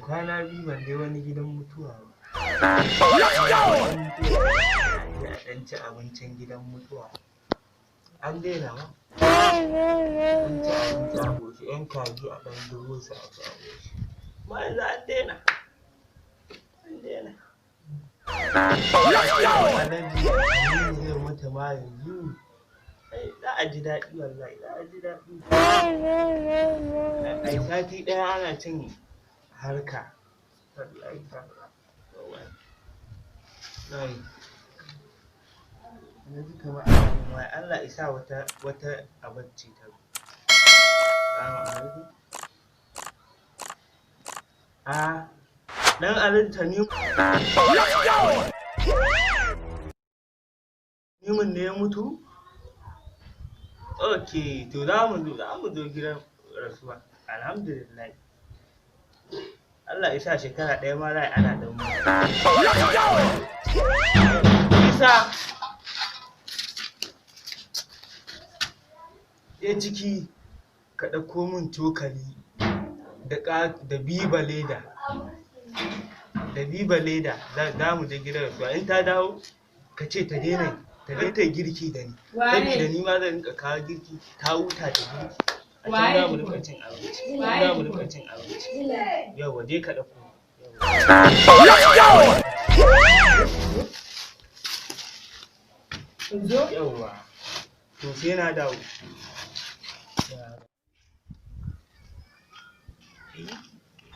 Kwana biyu ban je wani gidan mutuwa ba. Gidan mutuwa, a ɗan ci abincin gidan mutuwa. An daina ma. An ci abinci a ƙoshi, 'yan kaji a ɗan zubo su a ci a ƙoshi. Amma yanzu an daina. An daina. Alhaji Aminu zai mutu ma yanzu. Ai za a ji daɗi, wallahi za a ji daɗi. Ai sati ɗaya ana cin harka. Wallahi tallahi. Wallahi. Na ji kamar ana min waya. Allah ya sa wata abar ce ta zo. Salamu alaikum. A ɗan Alhaji Tanimu. Tanimun ne ya mutu? Ok, to za mu zo gidan rasuwa. Alhamdulillah. Allah ya sa shekara ɗaya ma za a yi ana ɗan mutu. Isa! Je ciki ka ɗauko min cokali da biba leda. Da biba leda za mu je gidan rasuwa. In ta dawo ka ce ta daina ta je ta yi girki da ni. Saboda ni ma zan rinƙa kawo girki, ta huta da girki. A can za mu rinƙa cin abinci. Za mu rinƙa cin abinci. Yauwa, je ka ɗauko. Yauwa. To sai na dawo.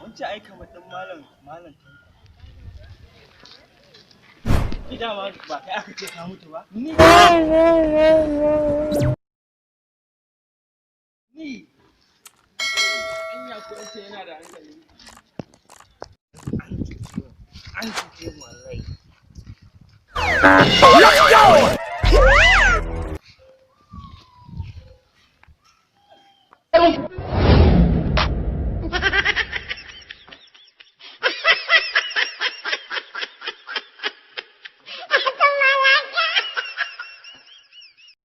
Wancan ai kamar ɗan malam malam Tanko. Ni dama ba kai aka ce ka mutu ba? Ni. Ni. Anya ko ce yana da hankali. An cuce mu. An cuce mu wallahi.